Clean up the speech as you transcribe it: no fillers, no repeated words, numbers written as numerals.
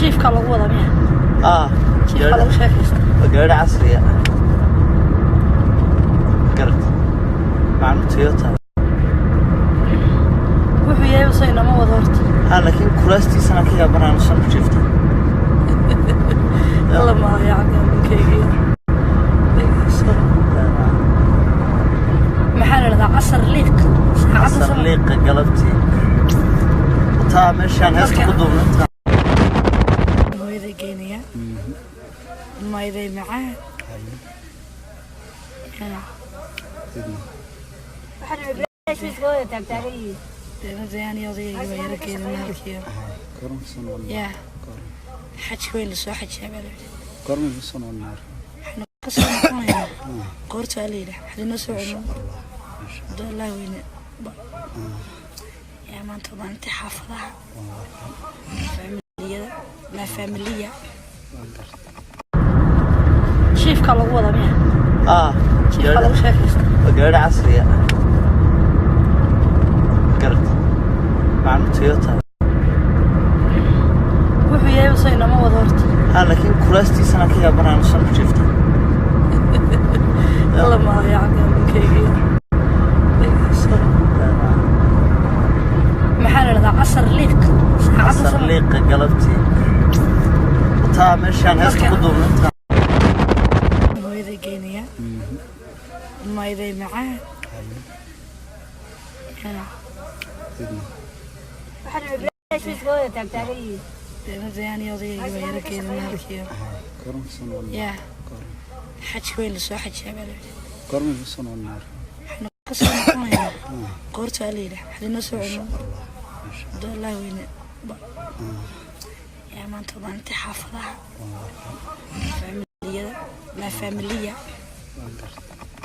Jiifka lagu wada miya? Ah. Jiifka lagu sheekaysta. Waa gaari casriya, garad macnu Toyota. Wuxuu yahay base inama wado horta. Ha, laakiin kuraastiisana ka yaabanaan san ku jiifta. Alla maayo cabdi. Maxaa la dhahdaa? Casar liiq saacadda. Casar liiqa galabtii taa meeshaan heesta ku duubna. Hooyaday geynaya, mayday macaan. Deenadayaan odayga baa yara geynana halkiyo yaa xaj weyn lasoo xajiyaa baa la yidhi. Waxaynu ka soo noqonaynaa qoorta waa la yidhi xadinoo soo celin haduu Allah weyne. Yaa maanta waa maalintii xaafadaha, faamiliyada, la familia. Jiifka lagu wada miya? Ah. Jiifka lagu sheekaysta. Waa gaari casriya, garad macnu Toyota. Wuxuu yahay base inama wado horta. Ha, laakiin kuraastiisana ka yaabanaan san ku jiifta. Alla maayo cabdi. Maxaa la dhahdaa? Casar liiq saacadda. Casar liiqa galabtii taa meeshaan heesta ku duubna. Hooyaday geynaya, mayday macaan. Deenadayaan odayga baa yara geynana halkiyo yaa xaj weyn lasoo xajiyaa baa la yidhi. Waxaynu ka soo noqonaynaa qoorta waa la yidhi xadinoo soo celin haduu Allah weyne. Yaa maanta waa maalintii xaafadaha, faamiliyada, la familia.